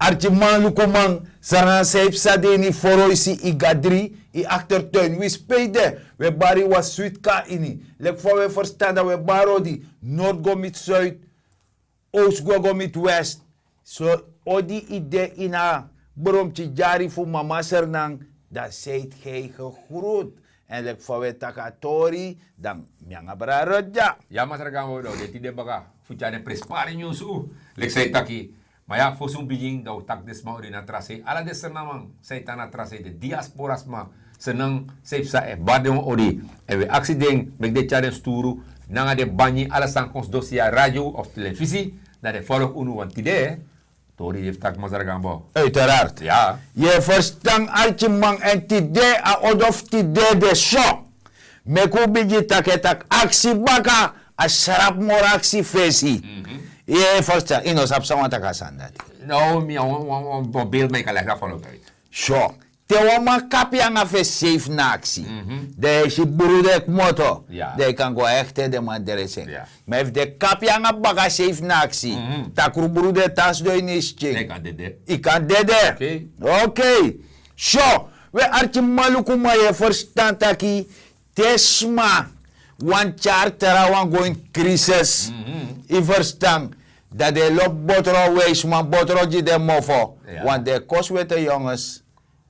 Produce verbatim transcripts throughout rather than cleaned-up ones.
Arkiman, lukuman, sran san yu psa de ini foroisi, yu gadri, yu aktertuin, wi spei de. Wi e bari wan switi kon na ini. Leki fa wi e ferstan dan wi e bari odi, nord go miti suid, ows gwe go miti west. So odi yu de ini a bromki dyari fu mama Sernan, dan seiti hei gegrut. Èn leki fa wi e taki a tori, dan mi nanga brada dya. Ya masra Gambo, dan wi de tide baka fu tyari den prenspari nyunsu. Leki san yu taki, ma ya fosi un bigin dan un taki den sma odi na tra sei, ala den Sernanman san e tan na tra sei, den diaspora sma, Sernan san e psa, e bari den wan odi. Èn wi e aksi den meki den tyari den sturu nanga den banyi, ala sani kon sidon si a radio of telefisi, dan den folg unu. Wan tide tori yu e fu taki masra Gambo. Uiteraard. Ya. Yu e ferstan arkiman, èn tide a odo fu tide de so. Meki un bigin taki, e taki aksi baka, a srapu moro aksi fesi. Yu e ferstan, yu no sabi san wan taki a sani dati. No, mi a wan wan wan wan beel, ma yu kan legi a follow uit. So te wan man kapi nanga fesi seif na aksi, dan yu e si brudu e kmoto, dan yu kan go hekte den man dresi en. Ma efu den kapi nanga baka seif na aksi, takru brudu e tan sidon ini yu skin, yu kan dede. Okei. So we arkiman, lukuman, yu e ferstan taki te sma wani tyari trawan go ini krisis, yu ferstan, dan den e lobi botro, weisman botro gi den mofo. Want den e kosi wete yonges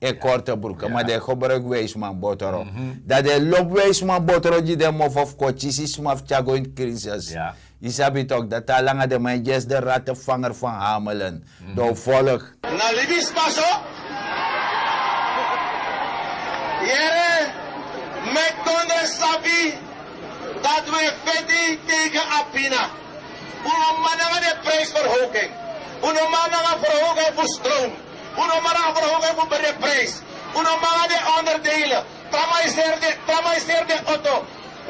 e korte bruke, ma den e gebruiki weisman botro. Dan den e lobi weisman botro gi den mofo fu kon kisi sma fu tyari go ini krisis. Yu sabi tok, dati ala nanga den man e gi den rate fanger fan hamelen. Dan un folg. Na libisma so. Yere, meki kondre sabi dati wi e feti tegen a pina. Un no man nanga den prijsverhoging. Un no man nanga verhoging fu stroom. Un no man nanga verhoging fu den prijs. Un no man nanga den onderdelen. Tra man e seri den, tra man e seri den oto.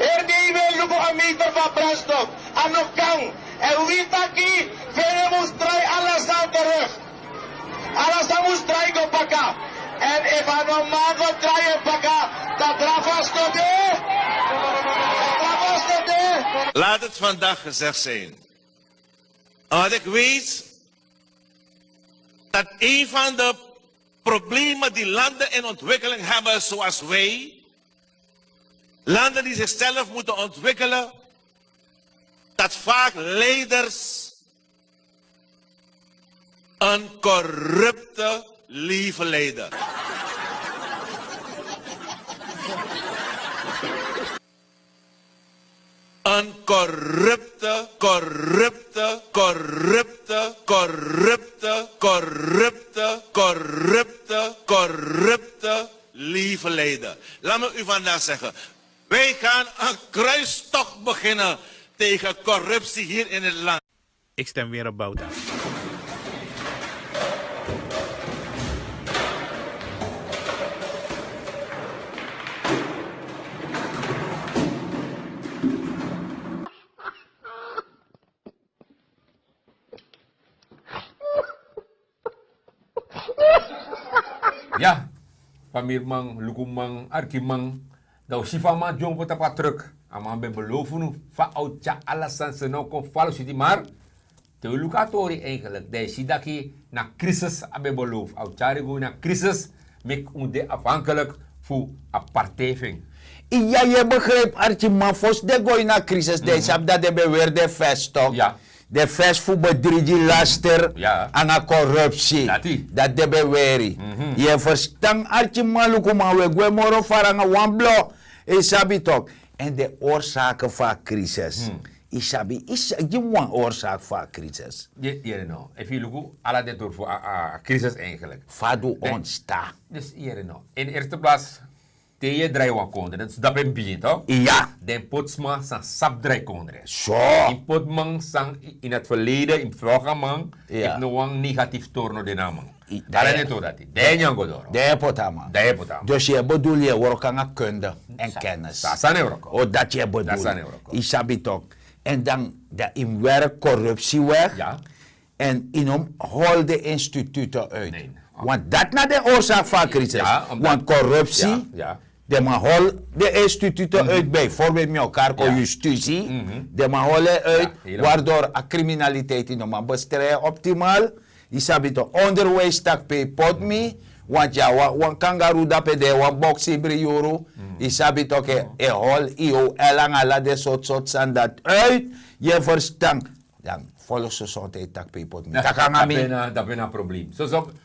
Heri dei wi e luku a meter fu a brandstof. A no kan. Èn wi taki, Fene mus drai ala sani terug. Ala sani mus drai go baka. Èn efu a no man go drai en baka, dan drafu a stop de. Dan drafu a stop de. Laat het vandaag gezegd zijn. Omdat ik weet dat een van de problemen die landen in ontwikkeling hebben, zoals wij, landen die zichzelf moeten ontwikkelen, dat vaak leiders een corrupte leven leiden. Een corrupte, corrupte, corrupte, corrupte, corrupte, corrupte, corrupte leven leiden. Laat me u vandaag zeggen, wij gaan een kruistocht beginnen tegen corruptie hier in het land. Ik stem weer op Bouta. Ya, famiriman, lukuman, arkiman, dan un si fa a man dyompo tapu a truk. A man ben belofu unu fa a o tyari ala sani, sani no kon fala switi, mar te un luku a tori, eigenlik dan yu si daki na krisis a ben belofu, a o tyari go ini a krisis, meki un de afhankelik fu a partij fu en. Iya, yu e begrijpi, arkiman, fosi den go ini a krisis, dan yu sabi dati den ben weri den vest tok. Den vest fu bedrigi, laster nanga korupsi. Dati den ben weri. Yu e ferstan, arkiman, lukuman, wi e gwe moro fara nanga wan blo. Yu sabi tok. Èn den orsake fu a krisis, yu sabi, yu sa- gi mi wan orsake fu a krisis. Yere no, efu yu luku ala den tori fu a krisis, eigenlik fa a du ontstan. Dus yere no, in eerste plaats, te yu e drai wan kondre, dati so dape mi bigin tok. Iya. Den poti sma san sabi drai kondre. So. Yu poti man san in het verleden, in vorige man, efu no wan negatief tori no de na a man. Ala den tori dati, dan yu e nyan go doro. Dan yu e poti a man. Dan yu e poti a man. Dus yu e bedul yu e wroko nanga kunde èn kennis. Dati sani e wroko. O, dati yu e bedul. Yu sabi tok. Èn dan, dan yu mus werk korupsi weg. Èn yu no mus holi den instituten uit. Want dati na den orsake fu a krisis. Want korupsi, den man holi den instituten uit, bijvoorbeeld mi o kari kon justisi. Den man holi en uit, waardoor a kriminaliteit yu no man bestrijden optimaal. Yu sabi tok onderwijs tak' pe yu poti mi. Want yu na wan kangaru dape de wan boksi bri yuru. Yu sabi tok e hol yu o elanga ala den sortu sortu sani dati uit. Yu e ferstan? Dan folo sosonte yu tak' pe yu poti mi taki nanga mi. Dape na problem.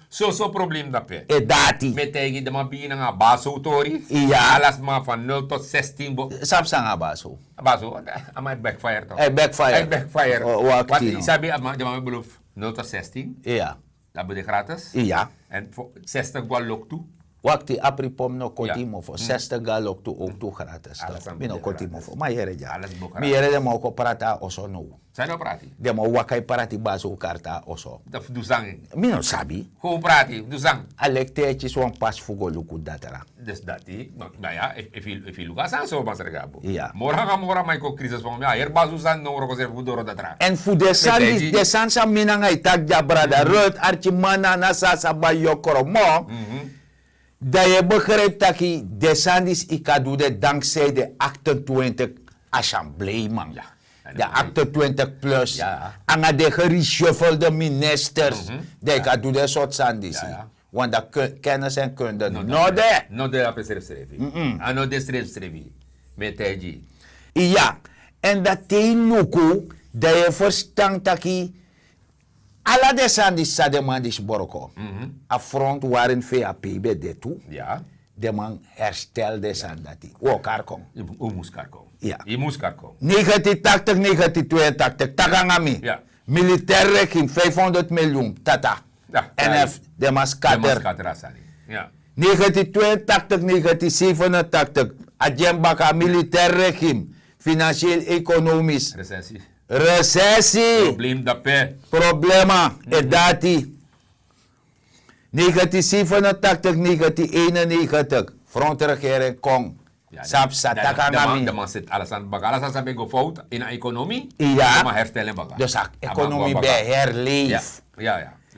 Soso problem dape. E dati mi e taigi den man bigin nanga a baso tori. Ala sma fan nul tot sestin bo. Sabi san nanga a baso? A baso a man e backfire tok. A e backfire. Wakti yu sabi a man den man e belofu nul tot sestin. Iya. Dan ben de gratis. Iya. En sestig go a loktu. Wakti apripom no koti mofo sestig go a loktu. Oktu gratis. Mi no koti mofo ma yere dya. Mi yere den man o kon prati a oso now. San den o prati? Den man o waka e prati basu karta a oso. Dan fu du san? Mi no sabi. Kon prati fu du san? A leki te e kisi wan pasi fu go luku datra. Dus dati ma ya efu yu luku a sani so masrega abo. Moro nanga moro a man e kon krisis fan mi a heri basu sani no wroko seri fu doro datra. Èn fu den sani san mi nanga yu taki dya brada ruth arkiman na na san a sa bai yu o kromo. Dan yu e begripi taki den sani disi yu kan du den danksei den aktentwintig assembleiman. Den aktentwintig plus nanga den gereshuffelde ministers. Dan yu kan du den sortu sani disi. Want dan kennis en kunde no de. No de dape srefsrefi. A no de srefsrefi. Mi e taigi yu. Iya. Èn dan te yu luku dan yu e ferstan taki ala den sani disi san den man disi broko. A front wari en vap ben de tu. Den man herstel den sani dati un o kari kon. Un mus kari kon. Yu mus kari kon. Negentin taktik negentin tweeëntaktik taki nanga mi. Militair regime vijfhonderd miljoen tata. Nf den man skater. Negentin tweeëntaktik negentin zevenentaktik. A gi en baka militair regime, finansieel ekonomis. Resesi. Problema e dati. Negentin zevenentaktik negentin eenennegentig frontregering kon. Sabi san taki nanga mi. Den man seti ala sani baka ala sani san ben go fowtu ini a ekonomi. Iya. Den man herstel en baka. Dus a ekonomi ben herlefi.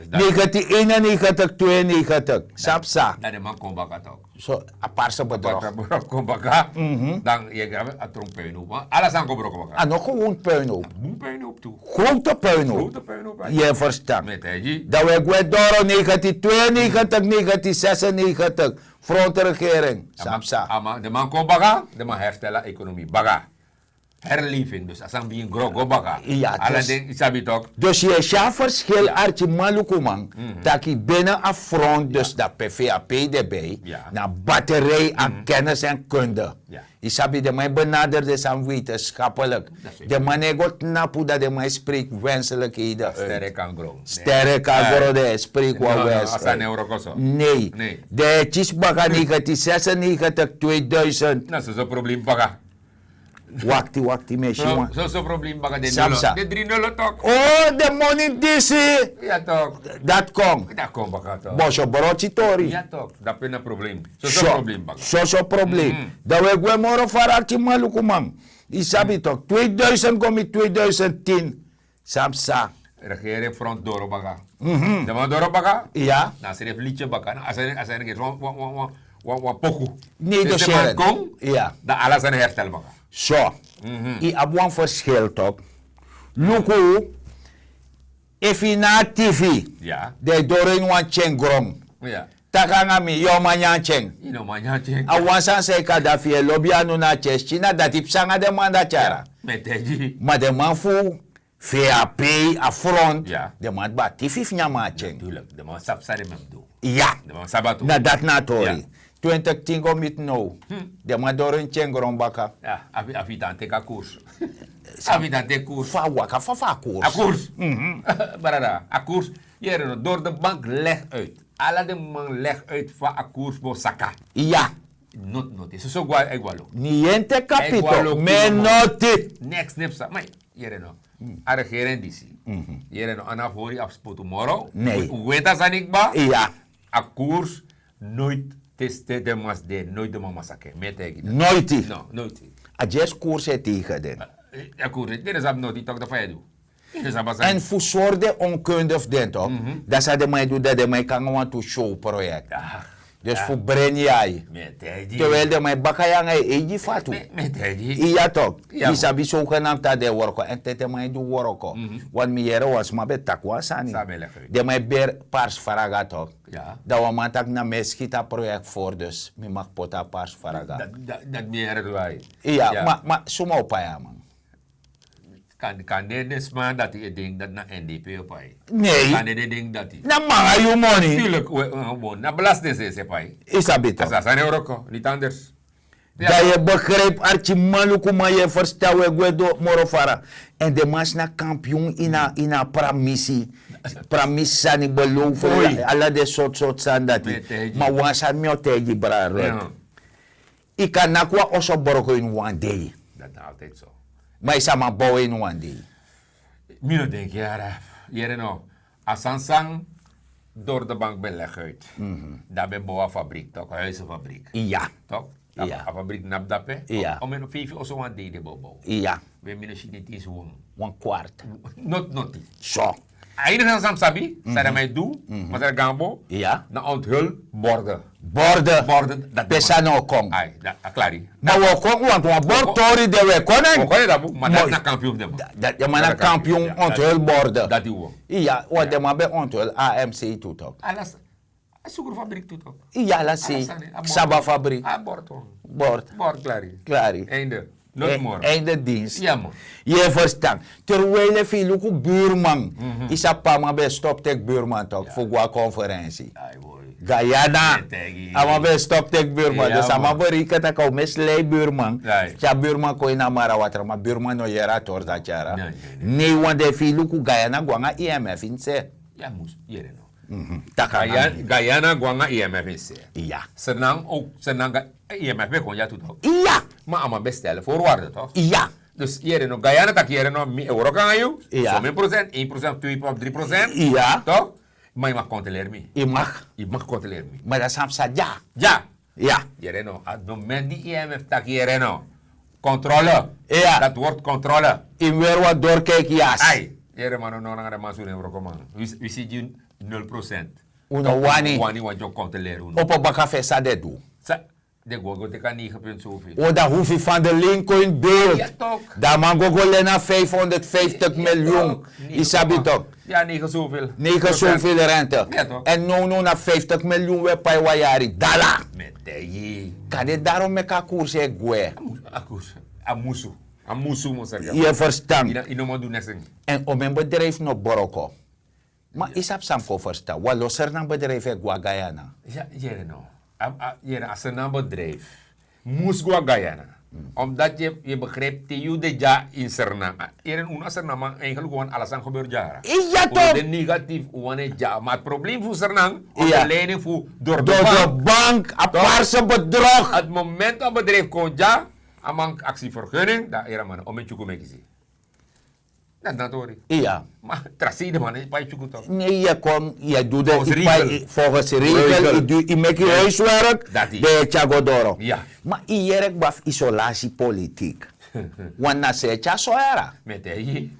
Negentin eenennegentig tweeënnegentig sabi san. Dan den man kon baka tok. So a parse bedrog. Kon baka. Dan yu e grabi a tron puinhopu ala sani kon broko baka. A no gewon puinhopu. Bun puinhopu tu. Grote puinhopu. Yu e ferstan? Dan wi e gwe doro negentin tweeënnegentig negentin zesennegentig frontregering. Sabi san? Den man kon baka den man herstel a ekonomi baka. Herleving dus a sani bigin gro go baka. Ala den yu sabi tok. Dus yu e si a ferskil arkiman lukuman, taki bini a front dus dape vap de bai na batterij an kennis en kunde. Yu sabi den man e benader den sani wetenskapelik. Den man no e go tnapu dan den man e spreki wenselikheden uit. Stereka gro den e spreki wan wens uit. Nei. Den e kisi baka negentin zesennegentig tweeduisend. Wakti wakti mi e si wan. Soso problem baka den nolo den dri nolo tok. O den moni disi. Dati kon. Boso broti tori. Dape na problem. Soso problem. Dan wi e gwe moro fara arkiman lukuman. Yu sabi tok tweeduisend go mi tweeduisend tin. San psa? Regering front doro baka. Den man doro baka. Na srefi litye baka a sani geti wan poku. Nei den seri. Dan ala sani herstel baka. So yu abi wan ferskil tok. Luku, efu yu na a tifi, dan yu doro ini wan tyen gron. Taki nanga mi yu o man nyan tyen. A wan sani san yu kan dafi yu e lobi yu anu na a tyen skin na dati psa nanga den man dati yara. Ma den man fu vap a front, den man dba tifi fu nyan man a tyen. Ya. Na dati na a tori. Twintig tin go miti now. Den man doro ini tyen gron baka. A fu yu tan teki a koers. A fu yu tan teki koers. Fa a waka fa fa a koers. A koers. Brada a koers. Yere no dori de bank legi uit. Ala den man legi uit fa a koers bo saka. Ya. Noti noti soso go a e go a lok. Ni yen teki a pito mi e noti. Neks ne psa ma yere no. A regering disi. Yere no a no abi hori abi spotu moro. Nei. Un weti a sani kba. A koers noiti. Te den man si de noiti den man man saka en mi e taigi den. Noiti. A dyesi koers e tegen den. A koers e tegen den sabi noti tok dan fa yu e du. Èn fu sori den onkunde fu den tok, dan san den man e du dan den man e kon nanga wantu show proyekti. Dus fu breni yai. Te weli den man e baka yu nanga yu eigi fatu. Iya tok. Yu sabi sogenamte a den e worko èn tete man e du worko. Wan mi yere wan sma ben taki wan sani. Den man e beri parsfraga tok. Dan wan man taki na mi e skiti a proyek for dus mi maki poti a parsfraga. Dati mi yere tu ai. Iya ma suma o pai a man? Kan kan de den sma dati e denki dati na n d p o pai. Nei kan de den denki dati na man a yu moni. Tulik we na belasting sese pai. Yu sabi tok a sani e wroko niti anders. Dan yu e begripi arkiman lukuman yu e ferstan we gwe do moro fara. Èn den man si na kampiyun ini a pramisi pramisi sani below fu ala den sortu sortu sani dati. Ma wan sani mi o taigi brada. Yu kan naki wan oso broko ini wan dei. Ma yu sa man bow ini wan dei. Mi no denki yara yere no. A sani san dori de bank ben legi uit. Dan a ben bow a fabrik tok a huisenfabrik. Iya. Tok a fabrik napu dape. Iya. Omeni feifi oso wan dei den bobow. Iya. We mi no si niti isi wan. Wan kwart. Noti noti. So. A ini san san mi sabi san den man e du. Ma san den gan bo. Iya. Na onthul borde. Borde. Borde dati pe sani o kon. Ai dati a klari. Ma wi o kon wantu wan borde tori de wi e kon en. Wi o kon en dapu ma dati na kampion fu den man. Dati den man na kampion onthul borde. Dati wi o. Iya wan den man ben onthul amc tu tok. A sukru fabrik tu tok. Iya ala sei. Saba fabrik. Bord. Bord klari. Klari. Einde. Noti moro. Einde dins. Yu e ferstan? Terwel efu yu luku burman. Yu sabi pe a man ben e stop teki burman tok fu go na konferensi. Guyana. A man ben e stop teki burman dus a man ben reken tak' a o mesi lei burman. Te a burman kon ini a marawatra ma burman no yere a tori dati yara. Nei wan de efu yu luku guyana go nanga imf ini se. Guyana go nanga imf ini se. Sernan ok sernan imf ben kon dya tu tok. Ma a man ben stel voorwaarde tok. Dus yere no guyana tak' yere no mi e wroko nanga yu. Somen procent ein procent of twee procent of drie procent. Tok. Ma yu mag kontroleri mi. Yu mag kontroleri mi ma dati san fu sa dya. Dya. Yere no a moment di imf tak' yere no kontrole. Dati word kontrole. Yu mus weri wan dorkijki yasi. Yere man no no nanga den man suni en wroko man. Wi si gi unu nul procent. Un no wani. Wani wan dyok kontroleri unu. Opo baka fu en san den du. Den go go teki a negen punt sovil. O dan hufi van de lin kon in beeld. Dan a man go go leni a vijfhonderdvijftig miljoen. Yu sabi tok. Negen sovil rente. Èn nownow na vijftig miljoen wi e pai wan yari dala. Kan de darom meki a kursu e gwe. A musu. A musu. Yu e ferstan? Yu no man du neks. Èn o men bedrijfu no broko. Ma yu sabi san mi kon ferstan wan lo sernan bedrijfu e go na guyana. Yere no. A sernan bedrijfu mus go na guyana. Omdati yu e begrijpi te yu de dya ini sernan. Yere unu a sernan man eigenlik wan ala san gebeur dyara. Yu de negatifu wan e dya ma a problem fu sernan. Onderleiding fu dori de bank a parse bedrog. A moment a bedrijfu kon dya a man aksi vergunning dan yere man omen tyuku meki si. Dati na tori. Iya. Ma tra sei den man no e pai tyuku tok. Ne yu e kon yu e du den yu pai. Volgens regel yu du yu meki yu huiswerk. Den e tyari go doro. Ma yu yere kba fu isolasi politik. Wan na se e tyari so yara. Mi e taigi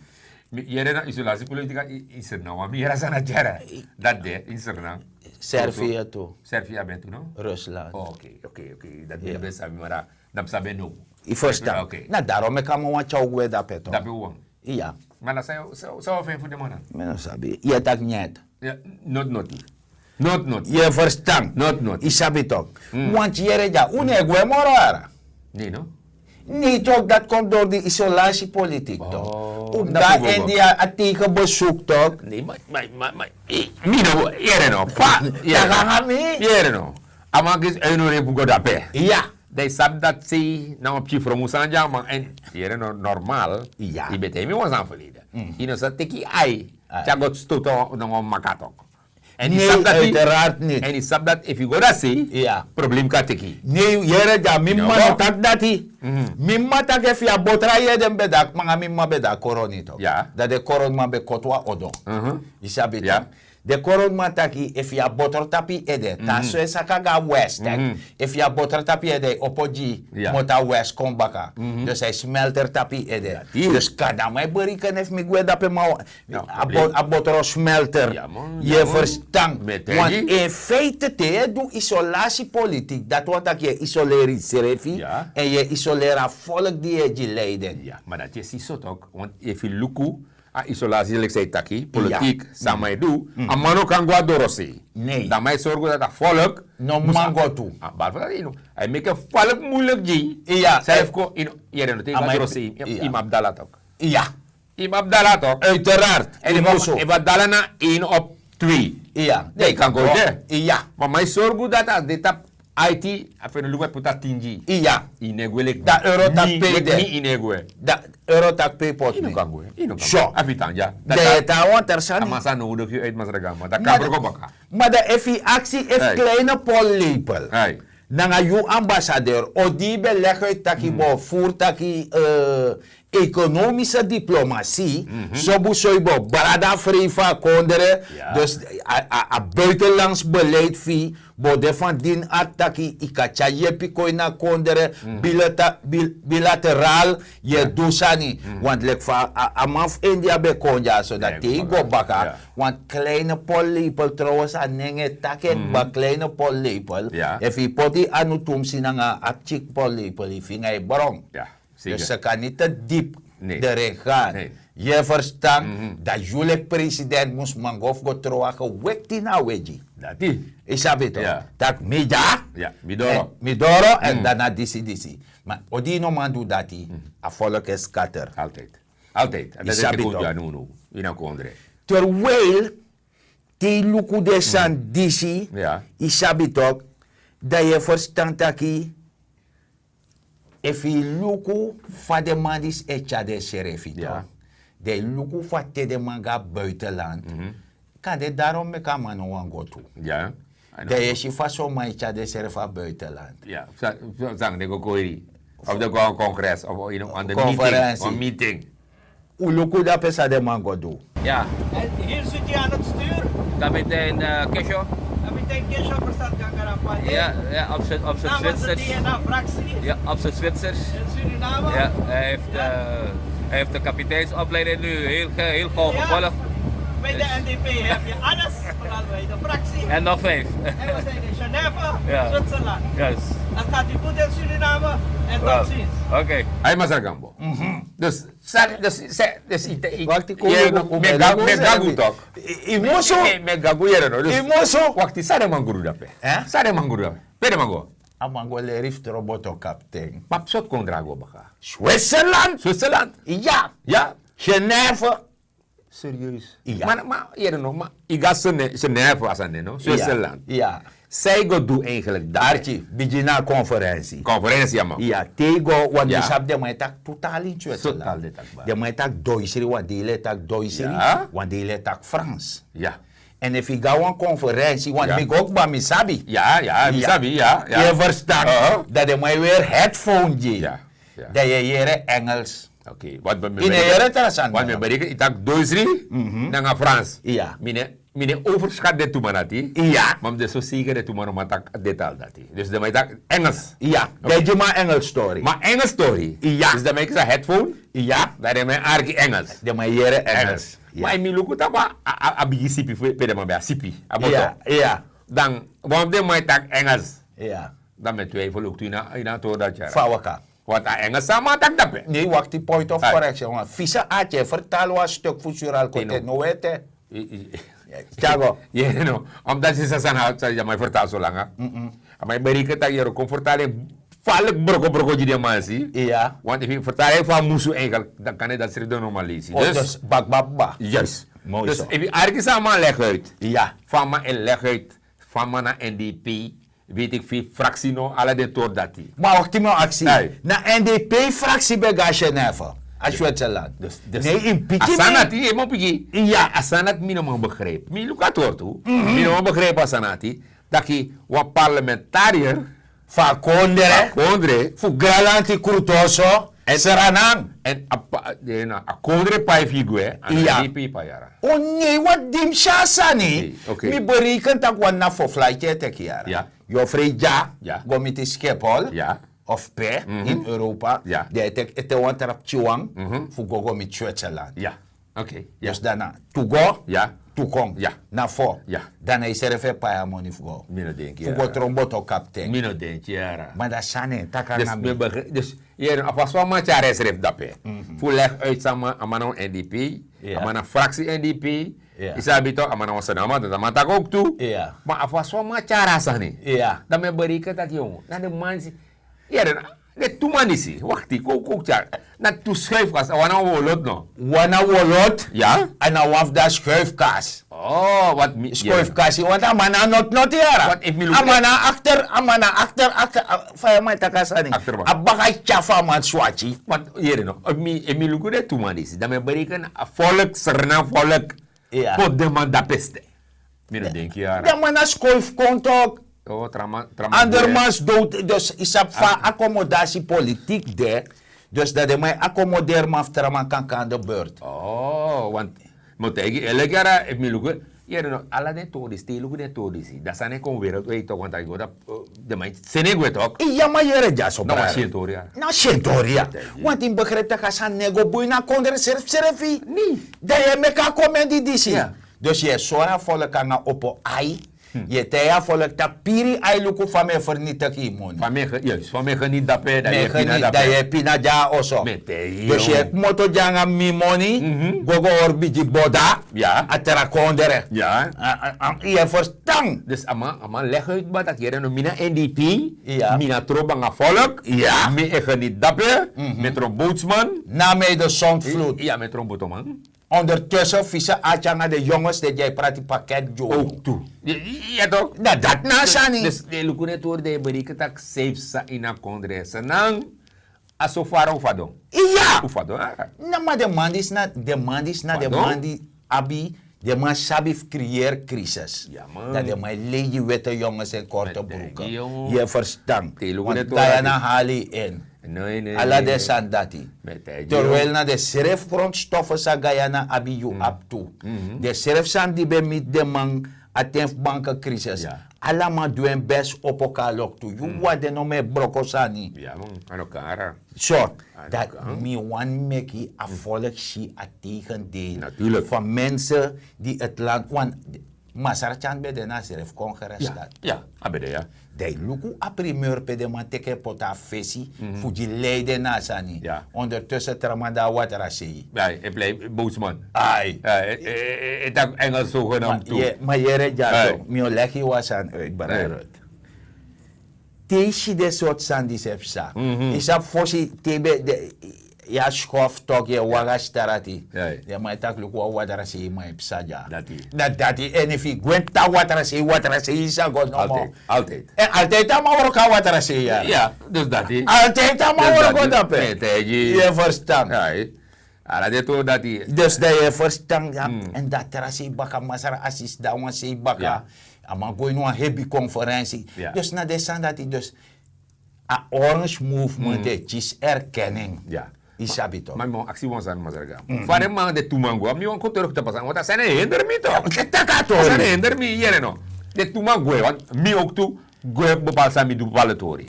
yu. Yere na isolasi politik a inserna wan mi yere a sani a tyara. Dati de inserna. Servie tu. Servie a ben tu no. Rusland. Oke oke oke. Dati ben sabi mara. Dan mi sabi en now. Yu ferstan? Na daro meki a man wan tyari gwe dape to. Dape wan. Iya. Ma na san yu o feni fu den man na? Mi no sabi yu e taki nyet. Noti noti. Noti noti. Yu e ferstan? Noti noti. Yu sabi tok. Wanti yere dya un no e gwe moro ara. Nei no. Nei tok dati kon dori di isolasi politik tok. Un mus go na india a teiken besuk tok. Nei ma ma ma. Mi no yere no fa. Yere no. A man kisi en no rebu go dape. Iya. Dan yu sabi dati sei na wan pikin frongu sani di a man èn yere no normal. Yu ben taigi mi wan sani ferleden. Yu no sa teki yu ai te a go stoto nanga wan maka tok. Èn yu sabi dati efu yu go dati sei problem kan teki yu. Nei yere di a mi mama no taki dati. Mi mama taki efu yu a botro a yede mi ben de a manga mi mama ben de a koroni tok. Dan den koroniman ben koti wan odo. Yu sabi tok. Den koronman taki efu yu abi botro tapu yu ede, tan so e saka go na west. Efu yu abi botro tapu yu ede, yu opo gi moti na west kon baka. Dus a e smelter tapu yu ede. Dus kanda man e beriken efu mi gwe dape man, a botro smelter. Yu e ferstan? Want in feite te yu e du isolasiepolitik, dati wani taki yu e isoleri yusrefi, èn yu e isoleri a volk di yu e gi leiden. Ma dati e si so tok, want efu yu luku a isolatie leki san yu taki politik, san man e du, a man no kan go na dorosei. Dan man e sorgu dati a volk no man go tu. Bari fa dati yu no, a e meki a volk mulik gi yu. San efu kon yu no yere no te yu go na dorosei, yu mus abi dala tok. Yu mus abi dala tok. Uiteraard. Efu a dala na yu no op twee, dan yu kan go de. Ma man e sorgu dati a de tapu aiti, a feni luku e poti a tin gi yu. Yu no e gwe leki mi. Yu no e gwe. Dan euro taki pe yu poti mi. Yu no kan gwe. Yu no kan gwe. A fiti tan dya. Dan yu e tan wan tra sani. A man sa nodigi yu uit Masragambo, dan kan broko baka. Ma dan efu yu aksi efu kleine pollepel nanga yu ambasadeur, o di yu ben legi uit taki bo furu taki ekonomische diplomatie, so bun so yu bo brada frei fu a kondre. Dus a buitenlands beleid fu yu bo de fan dini arti taki yu kan tyari yepi kon ini a kondre, bilateraal yu e du sani. Want leki fa a man fu India ben kon dya so, dati te yu go baka. Want kleine pollepel, trouwens a nen e taki en kba, kleine pollepel. Efu yu poti yu anu tumsi nanga a pikin pollepel, yu finga e bron. Dus se kan niti dipi de rengan. Yu e ferstan? Dan yu leki president mus man go fu go tron a gewekti na a wegi. Yu sabi tok, tak' mi dya, mi doro èn dan na disi disi. Ma o di yu no man du dati, a volk e skater. Altijdi. Altijdi. Yu sabi tok? Terwijl te yu luku den sani disi, yu sabi tok, dan yu e ferstan taki efu yu luku fa den man disi e tyari densrefi tok, dan yu luku fa te den man go na buitenland, kande darom meki a man no wani go tu. Dan yu e si fa son man e tyari densrefi na buitenland. San den go koiri of den go na wan kongres of wan meeting. Un luku dape san den man go du. Ja. En hier zit hij aan het stuur. Kapitein eh, Kesho. Kapitein Kesho Persat Gangarapan. Ja, ja, op zijn, op zijn Zwitsers. Namens de D N A-fractie. Ja, op zijn Zwitsers. In Suriname. Ja, hij heeft, eh, hij heeft de kapiteinsopleiding nu heel, ge- heel gauw gevolgd. Bij de N D P heb je alles, vooral bij de fractie. En nog vijf. En we zijn in Genève, Zwitserland. Juist. Dan gaat u goed in Suriname en tot ziens. Oké. Hij Masragambo. Dus san, dus san, dus ite ite. Wakti kon mi gagu tok. I musu. Mi gagu yere no. I musu. Wakti san den man go du dape. San den man go du dape? Pe den man go? A man go leri fu tron boto kapten. Pap sot kon drago baka. Switzerland. Switzerland. Ja. Ja. Genève. Serieus. Ma yere no ma, yu go na Genève a sani no, Switzerland. San yu go du eigenlijk dati? Arki, bigin na a konferensi. Konferensi ya man. Te yu go, want yu sabi den man e taki tu tali ini Switzerland. Den man e taki doisri, wan dei e taki doisri, wan dei e taki Frans. Èn efu yu go na wan konferensi, want mi go kba, mi sabi. Yu e ferstan? Dan den man e weri headphone gi yu. Dan yu e yere Engels. Oké, wat ben mi... Yu no e yere tra sani. Wat ben mi bereken, yu taki doisri nanga Frans. Mi no e overschat den tu man dati. Ma mi de so zeker den tu man no man taki den tal dati. Dus den man e taki Engels. Dan gi man Engels tori. Ma Engels tori. Dus den man e kisi a headphone. Dan den man e arki Engels. Den man e yere Engels. Ma efu mi luku tapu a bigi sipi fu pe den man ben a sipi a boto, dan wan fu den man e taki Engels. Dan mi e twijfel ook tu ini a tori dati. Fa waka? Want a Engels san a man taki dape. Nee, wakti, point of correction. Wan fisa ati e fertal wan stuk fu sural kote no wete. Tyago. Yere no, omdat sisa san a man e fertal so langa. A man e bereken taki yere kon fertal en falik broko broko gi den man si. Want efu yu fertal en fu a musu eigenlijk, dan kan yu dati srefi de normalisi. Dus bakbakba. Juist. Dus efu yu arki san a man leg uit, fa a man e leg uit, fa a man na N D P, weet ik veel, fractie no, ala den tori dati. Ma wakti, mi o aksi. Na N D P-fractie ben go na Genève, a Switzerland. Nee, yu mus piki. A sani dati yu mus piki. A sani dati mi no man begrijp. Mi luku a tori tu. Mi no man begrijp a sani dati. Taki wan parlementariër fu a kondre, fu Granlanti Krutoso. Sranan. En a pa- den na a kondre pai fu yu gwe. Ana yu pei pai yara. O nei, wan dimsi a sani. Mi bereken taki wan na fo flight yu e teki yara. Yu o frei dya go miti Schiphol of pe in Europa, den e teki ete wan tra pikinwan fu go go miti Switzerland. Dus dan na tu go, tu kon, na fo. Dan na yusrefi e pai a moni fu go, fu go tron boto kapten. Mi no denki yara. Ma dan sani e taki nanga mi. Yere no, a fasi wan man tyari en srefi dape fu legi uit sama a man na wan N D P, a man na fraksi N D P. Yu sabi to, a man na wan Sranan man, dan a man taki ook tu. Ma a fasi wan man tyari a sani, dan mi e bereken taki yongu na den man disi. Yere no, den tu man disi wakti kon kon tyari na tu skuifkas, a wan na wolot no. Wan na wolot, a na wan fu dan skuifkas. Oh, wat mi skuifkasi want a man na noti noti yara. A man na akter, a man na akter akter. Fa yu man e taki a sani? A baka e tyari fu a man swati. Want yere no, efu mi luku den tu man disi dan mi e bereken a folk, Sranan folk, poti den man dape sten. Mi no denki yara. Den man na skuifkon tok. Andermans dood, dus yu sabi fa akomodasi politik de. Dus dan den man e akomoderi man fu tra man kan kon na de beurt. Oh, want mi o taigi yu eleki yara, efu mi luku, yere no, ala den tori disi, te yu luku den tori disi dan sani e kon wereld wei tok, want a yu go dan den man e seni en gwe tok. Iya, ma yere dyaso na wan syentori yara. Na syentori yara. Want yu mus begripi tak' a sani no e go bun ini a kondre srefsrefi. Dan yu e meki a komendi disi. Dus yu e sori a folk nanga opo ai. Yu e taigi a folk tak' piri ai luku fa mi e fernitiki yu moni. Fa mi e geniti dape, dan yu e pina dya a oso. Dus yu e kmoto dya nanga mi moni go go hori bigi boda a tra kondre. Yu e ferstan? Dus a man legi uit kba tak' yere no, mi na N D P, mi na tron banga folk, mi e geniti dape, mi e tron bootsman. Na mi e de sontflut. Ya, mi e tron botoman. Ondertussen fise ati nanga den yonges den di a e prati paket gi unu. Yu e tok? Na dati na a sani. Dus den luku den tori den e bereken tak' sei psa ini a kondre Sranan. A so fara un fadon. Iya. Un fadon. Na ma den man disi na den man disi na den man di abi, den man sabi fu kriyeri krisis. Dan den man e lei yu wete yonges en korte bruke. Yu e ferstan? Guyana hali yu in. Ala den sani dati. Terwijli na den srefi grondstofu san Guyana abi yu abi tu. Den srefi sani di ben miti den man a ten fu banke krisis. Ala man du en besi opo kon na loktu, yu wawa den no mu e broko sani. So dati mi wani meki a folk si a tegendeel. Fa mense di eti lanti wan masra tyan ben de na a srefi kongres dati. Ya, a ben de ya. Dan yu luku a primeur pe den man teki en poti a fesi fu gi lei den na a sani. Ondertussen tra man de na watrasei. Ai, e plei bootsman. Ai. E taki engels so genam tu. Ma yere dyaso mi o legi yu wan sani uit brarut. Te yu si den sortu sani disi e psa, yu sabi fosi te yu ben de yu a skof tok yu e wagi a starati. Den man e taki luku wan watrasei man e psa dya. Na dati èn efu yu gwe ini tan watrasei watrasei yu sa go nomo. Altid a man wroko na watrasei ya. Altid a man wroko dape. Yu e ferstan? Ala den tori dati. Dus dan yu e ferstan ya. Èn dan tra sei baka masra a sisi dan wan sei baka a man go ini wan hebi konferensi. Dus na den sani dati dus a orange movement e kisi erkenning. Yu sabi tok? Ma mi wan aksi wan sani masra ga fa den man den tu man go abi mi wan kon teruk tapu a sani want a sani e hender mi tok. Taki a tori sani e hender mi yere no. Den tu man gwe want mi oktu gwe bepali sani mi du bepali tori.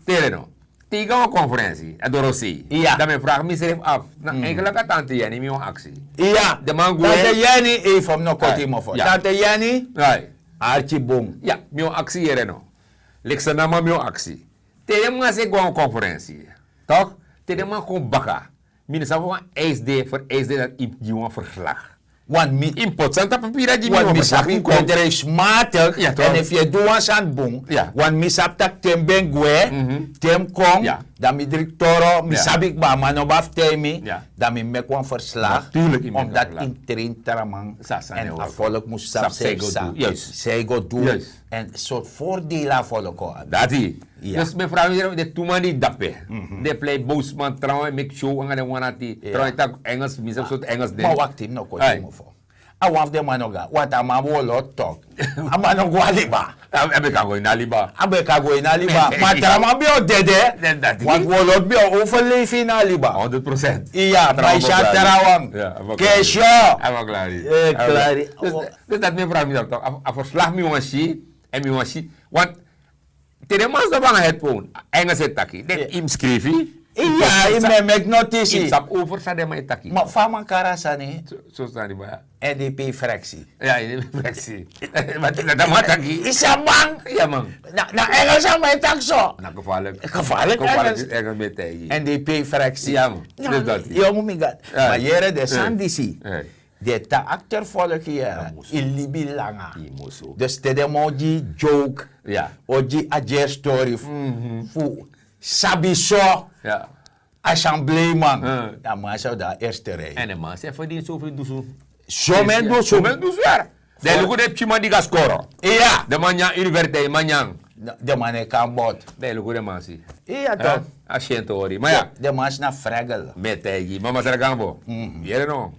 Tere no. Te yu go na wan konferensi a dorosei dan mi e fragi misrefi afu na enkelaka tante yeni mi wan aksi. Den man gwe tante yeni efu mi no koti yu mofo tante yeni. Arki bun. Ya mi wan aksi yere no. Leki san na man mi o aksi. Te den man se go na wan konferensi tok te den man kon baka mi no sabi wan eis de fu eis de dati yu mus gi wan ferslag. Wan mi yu mus poti sani tapu pira gi mi wan ferslag yu mus kon bedrijfsmatik èn efu yu e du wan sani bun wan mi sabi tak' te mi ben gwe te mi kon dan mi driki toro mi sabi kba a man no ben abi fu taigi mi. Dan mi meki wan ferslag omdati yu mus train tra man èn a folk mus sabi san yu fu san yu go du. Èn sortu fordeel a foloko abi dati. Dus mi e fragi mi srefi den tu man di dape den plei bowsman trawan e meki show nanga den wan ati trawan e taki engels mi srefi sortu engels de. Ma wakti mi no koti yu mofo. A wan fu den man no go na wati a man wolot tok. A man no go na liba. A ben kan go ini a liba. A ben kan go ini a liba. Ma trawan ben o dede. Wan wolo ben o overlefi ini a liba. Honderd procent. Iya, ma isi a trawan. Kesho. A ben klari. Dus dati mi e vraag mi dan tok, a verslag mi wan si. En mi wan si. Want te den man stop nanga headphone, engels e taki, den yu mus skrifi. Iya, yu mus meki notisi. Yu mus sabi over san den man e taki. Ma fa a man kari a sani? So sani baya. N D P fraksi. Ya, N D P fraksi. Ma dati a man taki. Yu sabi man? Ya man. Na engels a man e taki so. Na gevaarlijk. Gevaarlijk engels. Engels mi e taigi yu. N D P fraksi. Ya man. Yu o mu mi gati. Ma yere den sani disi. Den e tan akterfolki yere, yu libi langa. Dus te den man o gi yu joke, o gi yu a gerstory fu sabi so, assembleman. Dan man sa o de a erste rei. Èn den man srefi e ferdini sofri dusun. Somen dusun. Somen dusun yere. Dan yu luku den pikinman di go na skoro. Iya. Den man nyan universiteit, man nyan. Den man e kan bot. Dan yu luku den man si. Iya tok. A si en tori. Ma ya. Den man si na fregel. Mi e taigi yu, ma masra gambo. Yere no.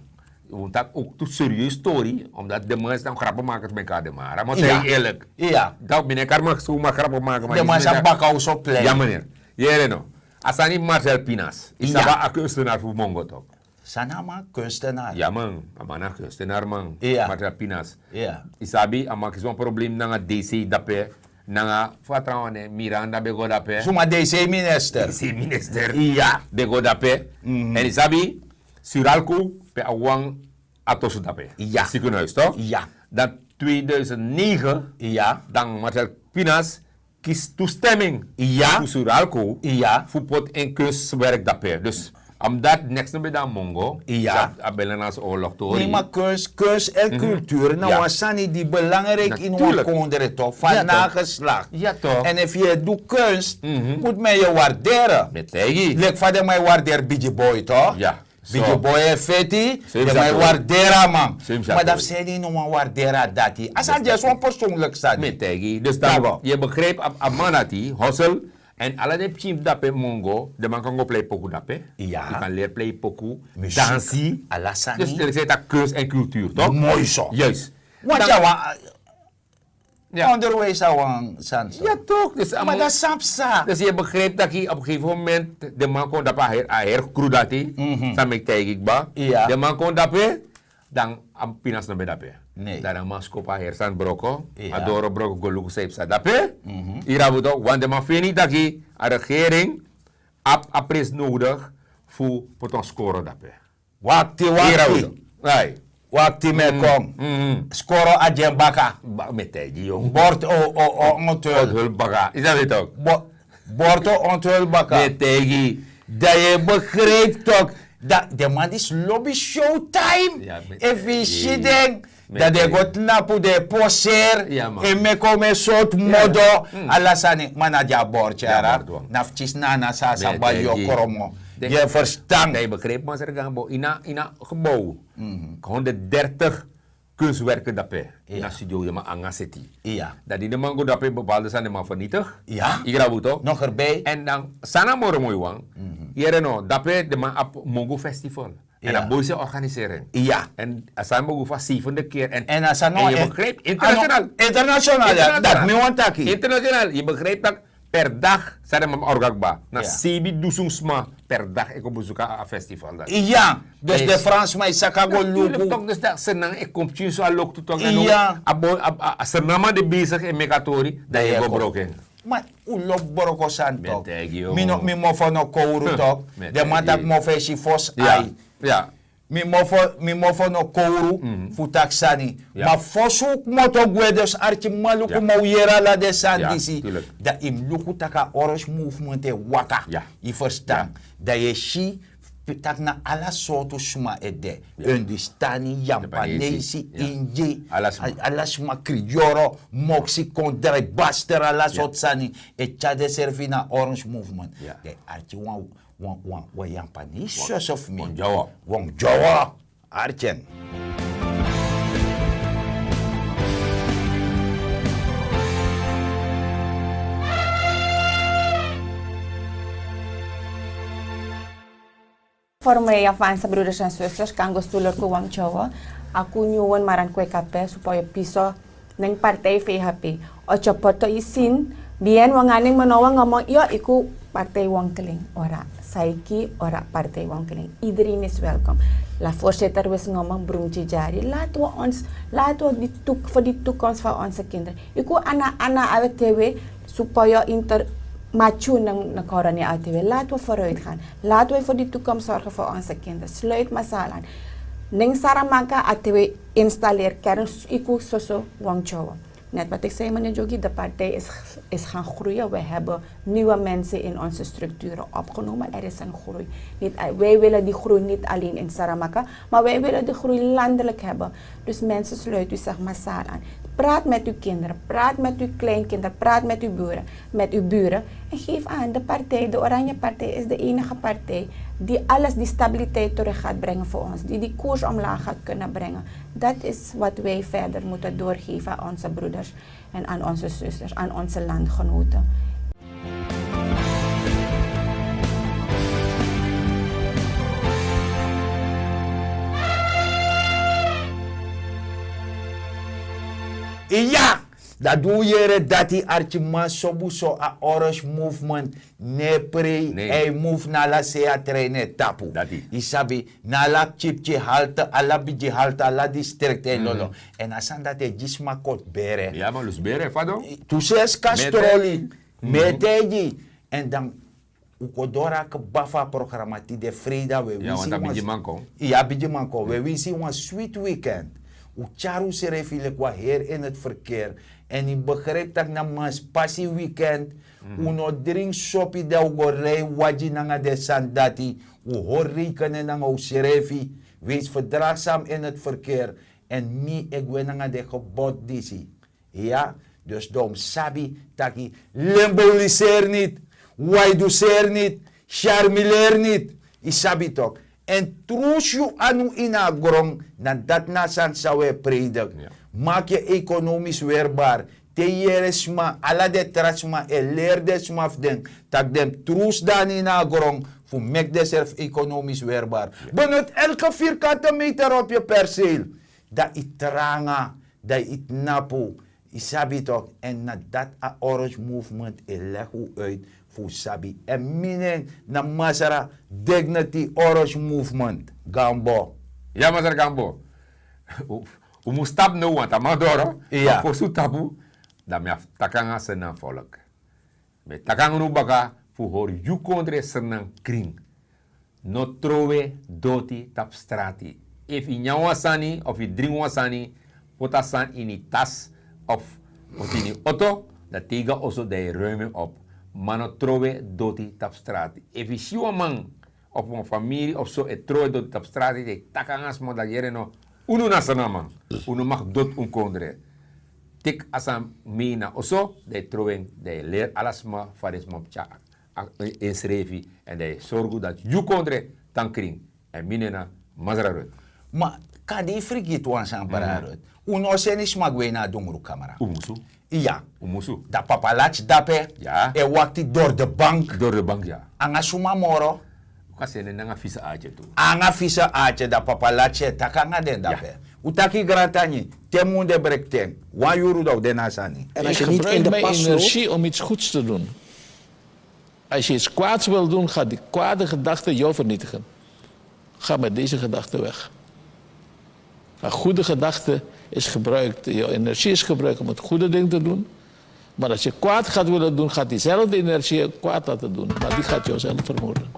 Un taki ook tu serieus tori, omdat den man san grapu maki, mi e kari den man. A man taigi yu eerlijk. Iya. Dan mi no e kari maki, so maki grapu maki, ma den man san baka un so plein. Ya meneer. Yere no. A sani Marcel Pinas. Yu sabi a kunstenaar fu Mongo tok. San na a man kunstenaar? Ya man, a man na kunstenaar man. Iya. Marcel Pinas. Iya. Yu sabi a man kisi wan problem nanga D C dape, nanga fa trawan nen, Miranda ben go dape. Suma D C minister? D C minister. Iya. Ben go dape. Èn yu sabi Suralco pe a wan a tosu dape. Iya. Ziekenhuis tok? Iya. Dan tweeduizend negen, iya, dan Marcel Pinas kisi toestemming, iya, fu Suralco, iya, fu poti en kunstwerk dape. Dus omdat niks no ben de na Mongo, iya, a ben na so oorlog tori. Nee, ma kunst, kunst en cultuur na wan sani di belangrijk ini wan kondre tok, van nageslacht. Ya tok. En efu yu e du kunst, mus men yu waarderen. Mi e taigi yu. Leki fa den man e waardeer Bigi Boy tok. Ya. Bigi Boy e feti, den man e waardeer a man. Ma dan fu seni no man waardeer a dati. A sani disi wan persoonlijk sani. Mi e taigi yu. Dus dan yu e begrijp a man dati, hustle. Èn ala den pikin dape Mongo, den man kan go plei poku dape. Yu kan leri plei poku, dansi. Ala sani. Dus den seti a kunst en cultuur tok. Moi so. Juist. Want ya wan onderwijs a wan sani so. Ya tok. Dus a man, ma dan san psa? Dus yu e begrijp taki op een gegeven moment den man kon dape, a heri kru dati. San mi e taigi yu kba. Den man kon dape, dan a Pinas no ben dape. Nee. Dan a man skopu a heri sani broko, a doro broko, go luku san yu psa dape. Yu rabu tok, want den man feni taki a regering abi a prijs nodig fu poti wan skoro dape. Wakti, wakti. Wakti, mi e kon. Skoro a gi en baka. Mi e taigi yu. Bortu o, o, o, onthul. Onthul baka. Yu sabi tok. Bortu o onthul baka. Mi e taigi yu. Dan yu e begrijp tok. Dan den man disi lobi showtime. Efu yu si den, dan den go tnapu, den e poseer. E meki omen sortu modo. Ala sani, ma na di a bortu yara. Na fu kisi na a na sa, a sa bari yu o kromo. Yu e ferstan? Dan yu begrijp masra gambo, ini a, ini a gebouw, honderddertig kunstwerken dape. Ini a studio yu man nanga seti. Iya. Dan di den man go dape, bepaalde sani den man vernietig. Iya. Yu rabu tok. Nog erbij. Èn dan san na moro moi wan. Yere no, dape den man abi Mongo Festival. Èn a boys e organiseren. Iya. Èn a sani Mongo fu a zevende keer. Èn a sani, yu begrijp, international. International, ya. Dati mi wani taki. International, yu begrijp tak per dag san den man orga kba, na sebi dusun sma per dag e kon bezoek a festival dati. Iya. Dus den Fransman e saka go luku. Tok, dus dati Sranan e kon pikin so a loktu tok. Èn a bo, a Sranan man de bezig e meki a tori, dan yu e go broko en. Ma un lobi broko sani tok. Mi no, mi mofo no kowru tok. Den man taki mofo e si fosi ai. Mi mofo, mi mofo no kowru fu taki sani. Ma fosi un kmoto gwe, dus arkiman, luku, ma un yere ala den sani disi. Dan yu mus luku tak' a Orange Movement e waka. Yu ferstan? Dan yu e si tak' na ala sortu sma e de. Hindustani, Yampanesi, Ingi, ala sma, Kriyoro, Moksi, Kondre, Baster, ala sortu sani e tyari densrefi na Orange Movement. Dan yu arki wan, wan, wan, wan Yampanesi soso fu mi. Wan Dyowo. Wan Dyowo. Arki en. Voor mij, Japanse broeders en zusters, kan go stuur ku Wang Chowo. Aku nyuwen maran kwe kape, supoyo piso, Nen partij vhp, ocho poto isin. Bien wanga nen menowa ngamon yo iku. Partij wankeling ora saiki ora partij wankeling. Iedereen is welkom. La voorzitter wis ngamon brumtje jari laten we ons laten we die toek voor die toekomst van onze kinderen. Iku ana ana awe tewe supoyo inter machu na koroni awe tewe laten we vooruit gaan. Laten we voor die toekomst zorgen voor onze kinderen sluit massaal aan. Ning saramaka atewe installeer kern iku soso wangchowo. Net wat ik zei meneer Jogi, de partij is, is gaan groeien. We hebben nieuwe mensen in onze structuren opgenomen. Er is een groei. Niet, wij willen die groei niet alleen in Saramaka, maar wij willen de groei landelijk hebben. Dus mensen, sluit u zich massaal aan. Praat met uw kinderen, praat met uw kleinkinderen, praat met uw buren, met uw buren. En geef aan, de partij, de Oranje Partij is de enige partij die alles, die stabiliteit terug gaat brengen voor ons, die die koers omlaag gaat kunnen brengen. Dat is wat wij verder moeten doorgeven aan onze broeders en aan onze zusters, aan onze landgenoten. Iya, dati un yere dati arkiman, sobu so a orange movement no e prei. Èn yu move na ala sei a trein e tapu. Yu sabi, na ala kipki halte, ala bigi halte, ala distrikti e lolo. Èn a sani dati e gi sma koti bere. Tu sesi kasi troli. Mi e taigi. Èn dan un kon doro a kba fu a programa tide freida. We winsi wan yu abi gi man kon we winsi wan switi weekend. Un tyari unsrefi leki wan heri ini eti ferkeri. Èn yu begripi tak' na manspasi weekend. Un no dringi sopi dan un go rei wagi nanga den sani dati. Un hori reikene nanga unsrefi. Winsi ferdragsam ini eti ferkeri. Èn mi e gwe nanga den gebot disi. Iya. Dus dan un mus sabi taki lemboliseri niti, waiduseri niti, syarmileri niti. Yu sabi toki. Èn trusu yu anu ini a gron. Na dati na a sani san un e preidiki. Maki yu ekonomis werbar. Te yu yere sma ala den tra sma e leri den sma fu den tak' den mus trusu dani ini a gron fu meki denserfi ekonomis werbar. Benoti elke virkante meter opi yu perseil. Dan yu tranga, dan yu tnapu. Yu sabi toki èn na dati a orange movement e legi un uit. Fu un sabi èn mi nen na masra dignity orange movement. Gambo. Ya masra gambo. Un mus tapu no want a man doro. Fosi un tapu dan mi abi taki nanga srnan folk. Mi e taki nanga unu baka fu hori yu kondre srnan krin. No trowe doti tapu strati. Efu yu nyan wan sani of yu dringi wan sani, poti a sani ini yu tasi of poti ini yu oto, dan te yu go na oso dan yu ruim en op. Ma no trowe doti tapu strati. Efu yu si wan man of wan famiri of so e trowe doti tapu strati dan yu taki nanga sma dan yere no, unu na srnaman. Un no mag doti un kondre. Teki a sani mei na oso dan yu trowe en dan yu leri ala sma fa den sma mus tyari ensrefi. Èn dan yu sorgu dati yu kondre tan krin. Èn mi nen na masra rut. Ma kande yu frigiti wan sani brada rut. Un no o seni sma gwe na a dungru kamra. Un musu. Iya. Un musu. Dan papa lati dape e wakti dori de bank. Dori de bank ya. Nanga suma moro? Un kan seni en nanga fisa atye tu. Nanga fisa atye dan papa lati e taki nanga den dape. Un taki grantangi te mun de brekten wan yuru dan un de na a sani. En als je niet in de pas loopt. Energie om iets goeds te doen. Als je iets kwaads wil doen, gaat die kwade gedachte jou vernietigen. Ga met deze gedachte weg. Een goede gedachte is gebruikt, je energie is gebruikt om het goede ding te doen. Maar als je kwaad gaat willen doen, gaat diezelfde energie je kwaad laten doen. Maar die gaat jou zelf vermoorden.